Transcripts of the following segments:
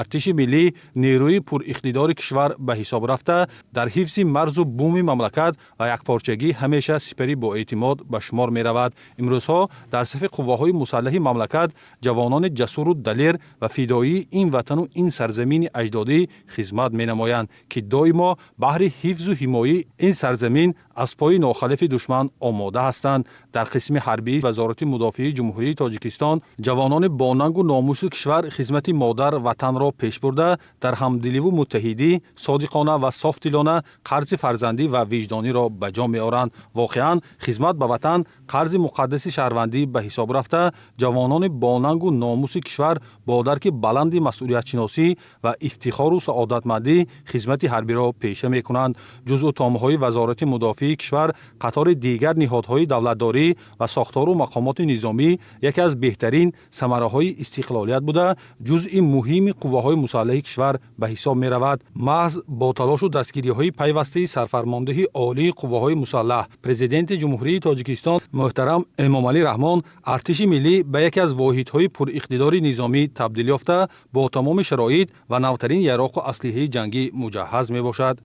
Артиши миллӣ нерӯи пуриқтидори кишвар ба ҳисоб рафта, дар ҳифзи марзу буми мамлакат ва якпорчагӣ ҳамеша сипари боэътимод ба шумор меравад. Имрӯзҳо дар сафи қувваҳои мусаллаҳи мамлакат ҷавонони ҷасуру далер ва фидоии ин ватану ин сарзамини аҷдодӣ хизмат менамоянд, ки доимо баҳри ҳифзу ҳимояи ин сарзамин аз пои нохалафи душман омода ҳастанд. Дар қисми ҳарбии Вазорати мудофиаи Ҷумҳурии Тоҷикистон ҷавонони бонангу номуси кишвар хизмати модар ватанро пеш бурда, дар ҳамдиливу муттаҳидӣ содиқона ва софдилона қарзи фарзандӣ ва виҷдониро ба ҷо меоранд. Воқеан, хизмат ба ватан қарзи муқаддаси шаҳрвандӣ ба ҳисоб рафта, ҷавонони бонангу номуси кишвар бо дарки баланди масъулиятшиносӣ ва ифтихору саодатмандӣ хизмати ҳарбиро пеша мекунанд. Ҷузъу томҳои Вазорати мудофиаи кишвар, қатори дигар ниҳодҳои давлатдорӣ ва сохтору мақомоти низомӣ яке аз беҳтарин самараҳои истиқлолият буда, ҷузъи муҳими қувваҳои мусаллаҳи кишвар ба ҳисоб меравад. Маҳз бо талошу дастгириҳои пайвастаи Сарфармондеҳи Олии Қувваҳои Мусаллаҳ, Президенти Ҷумҳурии Тоҷикистон муҳтарам Эмомалӣ Раҳмон, артиши миллӣ ба яке аз воҳидҳои пуриқтидори низомӣ табдил ёфта, бо тамоми шароит ва навтарин яроқу аслиҳаи ҷангӣ муҷаҳҳаз мебошад.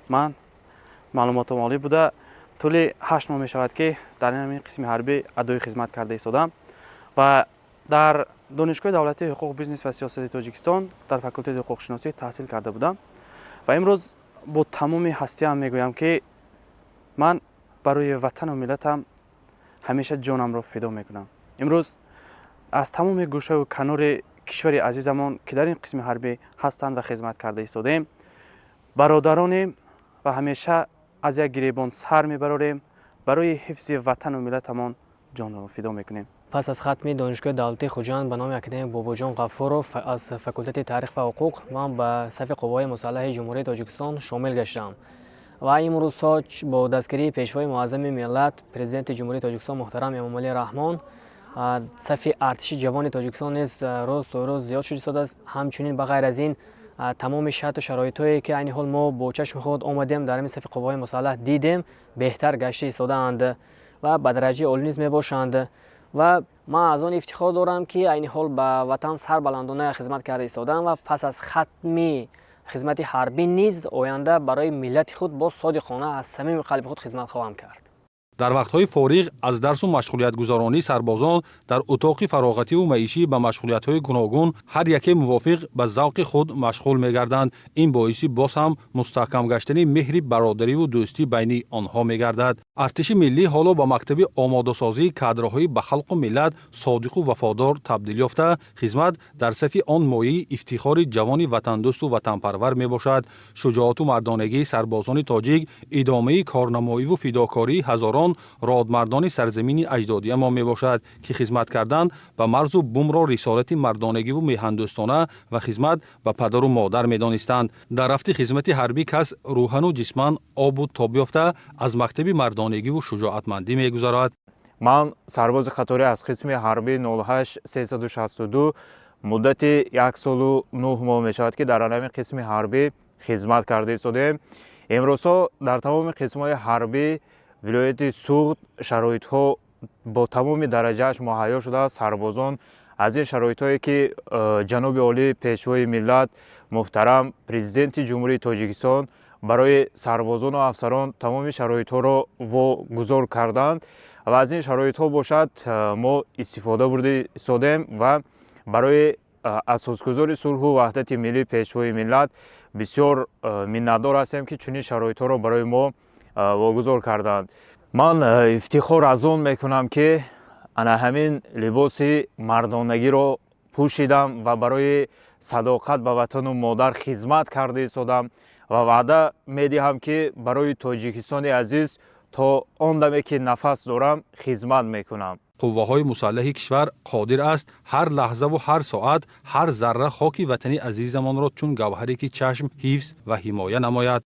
Ман маълумотом олӣ буда, тӯли 8 моҳ мешавад, ки дар ҳамин қисми ҳарбӣ адои хизмат карда истодам ва дар Донишгоҳи давлатии ҳуқуқ, бизнес ва сиёсати Тоҷикистон дар факултети ҳуқуқшиносӣ таҳсил карда будам. Ва имрӯз бо тамоми ҳастиам мегӯям, ки ман барои ватану миллатам ҳамеша ҷонамро фидо мекунам. Имрӯз аз тамоми гӯшаву канори кишвари азизамон, ки дар ин қисми ҳарбӣ ҳастанд ва хизмат карда истодаем, бародаронем ва ҳамеша аз як гиребон сар мебарорем, барои ҳифзи ватану миллатамон ҷонро фидо мекунем. Пас аз хатми Донишгоҳи давлатии Хуҷанд ба номи академик Бобоҷон Ғафуров аз факултети таърих ва ҳуқуқ ман ба сафи Қувваҳои мусаллаҳи Ҷумҳурии Тоҷикистон шомил гаштам ва имрӯзҳо бо дастгирии Пешвои муаззами миллат, Президенти Ҷумҳурии Тоҷикистон муҳтарам Эмомалӣ Раҳмон, сафи артиши ҷавони Тоҷикистон низ рӯз то рӯз зиёд шуд истодааст. Ҳамчунин, ба ғайр аз ин, тамоми шарту шароитҳое, ки айни ҳол мо бо чашми худ омадем, дар ҳамин сафи қувваҳои мусаллаҳ дидем, беҳтар гашта истодаанд ва ба дараҷаи олӣ низ мебошанд. Ва ман аз он ифтихор дорам, ки айни ҳол ба ватан сарбаландона хизмат карда истодаам ва пас аз хатми хизмати ҳарбӣ низ оянда барои миллати худ боз содиқона аз самими қалби худ хизмат хоҳам кард. Дар вақтҳои фориғ аз дарсу машғулиятгузаронӣ сарбозон дар утоқи фароғативу маишӣ ба машғулиятҳои гуногун ҳар яке мувофиқ ба завқи худ машғул мегарданд. Ин боиси боз ҳам мустаҳкам гаштани меҳри бародариву дӯстӣ байни онҳо мегардад. Артиши миллӣ ҳоло ба мактаби омодасозии кадрҳои ба халқу миллат содиқу вафодор табдил ёфта, хизмат дар сафи он мояи ифтихори ҷавони ватандӯсту ватанпарвар мебошад. Шуҷоату мардонагии сарбозони тоҷик идомаи корнамоиву фидокории ҳазорон родмардони сарзамини аҷдодиамон мебошад, ки хизмат кардан ба марзу бумро рисолати мардонагиву меҳандӯстона ва хизмат ба падару модар медонистанд. Дар рафти хизмати ҳарбӣ кас рӯҳану ҷисман обу тоб ёфта, аз мактаби мардонагиву шуҷоатмандӣ мегузарад. Ман сарбози қаторӣ аз қисми ҳарбии 08362, муддати 1 солу 9 моҳ мешавад, ки дар ҳамин қисми ҳарбӣ хизмат карда истодаем. Имрӯзҳо дар тамоми қисмҳои ҳарбӣ вилояти Суғд шароитҳо бо тамоми дараҷааш муҳайё шудааст. Сарбозон аз ин шароитҳое, ки ҷаноби олӣ, Пешвои миллат, муҳтарам Президенти Ҷумҳурии Тоҷикистон барои сарбозону афсарон тамоми шароитҳоро вогузор карданд ва аз ин шароитҳо бошад, мо истифода бурда истодаем ва барои асосгузори сулҳу ваҳдати миллӣ, Пешвои миллат бисёр миннатдор ҳастем, ки чунин шароитҳоро барои мо вогузор карданд. Ман ифтихор аз он мекунам, ки ана ҳамин либоси мардонагиро пӯшидам ва барои садоқат ба ватану модар хизмат карда истодам ва ваъда медиҳам, ки барои Тоҷикистони азиз то он даме, ки нафас дорам, хизмат мекунам. Қувваҳои мусаллаҳи кишвар қодир аст ҳар лаҳзаву ҳар соат, ҳар зарра хоки ватани азизамонро чун гавҳаре ки чашм ҳифз ва ҳимоя намояд.